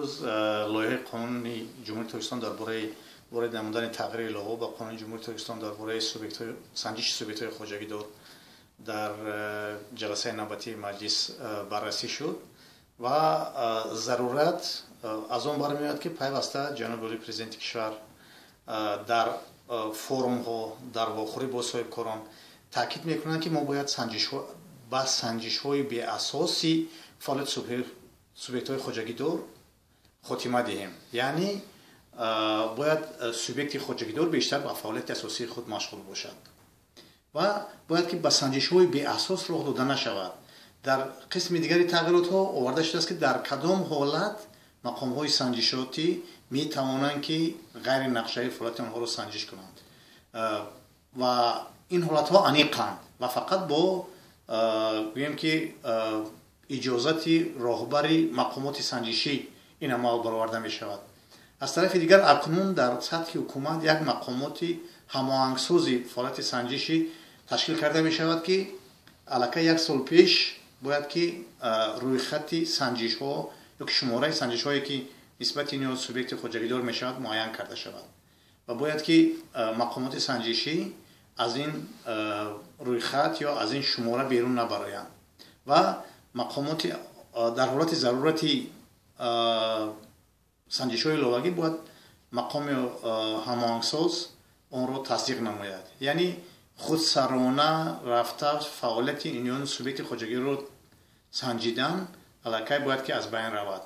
Имрӯз лоиҳаи қонуни Ҷумҳурии Тоҷикистон дар бораи ворид намудани тағйири иловаҳо ба Қонуни Ҷумҳурии Тоҷикистон дар бораи санҷиши субъектҳои хоҷагидор дар ҷаласаи навбатии маҷлис баррасӣ шуд ва зарурат аз он бармеояд, ки пайваста ҷаноби олии Президенти кишвар дар форумҳо, дар вохӯрӣ бо соҳибкорон таъкид мекунанд, ки мо бояд ба санҷишҳои беасоси фаъолияти субъектҳои хоҷагидор хотима диҳем, яъне бояд субъекти хоҷагидор бештар ба фаъолияти асосии худ машғул бошад ва бояд ки ба санҷишҳои беасос роҳ дода нашавад. Дар қисми дигари тағйиротҳо оварда шудааст, ки дар кадом ҳолат мақомҳои санҷишотӣ метавонанд, ки ғайринақшавӣ фаъолияти онҳоро санҷиш кунанд, ва ин ҳолатҳо аниқанд ва фақат бо, гӯем ки, иҷозати роҳбари мақомоти санҷишӣ ин амал бароварда мешавад. Аз тарафи дигар, акнун дар сатҳи ҳукумат як мақомоти ҳамоҳангсози фаъолияти санҷишӣ ташкил карда мешавад, ки аллакай як сол пеш бояд ки рӯйхати санҷишҳо ё ки шумораи санҷишҳое, ки нисбати ин субъекти хоҷагидор мешавад, муайян карда шавад ва бояд ки мақомоти санҷишӣ аз ин рӯйхат ё аз ин шумора берун набароянд ва мақомоти дар ҳолати зарурати санҷишҳои иловагӣ бояд мақоми ҳамоҳангсоз онро тасдиқ намояд. Яъне худсарона рафта фаъолияти ин субъекти хоҷагиро санҷидан аллакай бояд ки аз байн равад.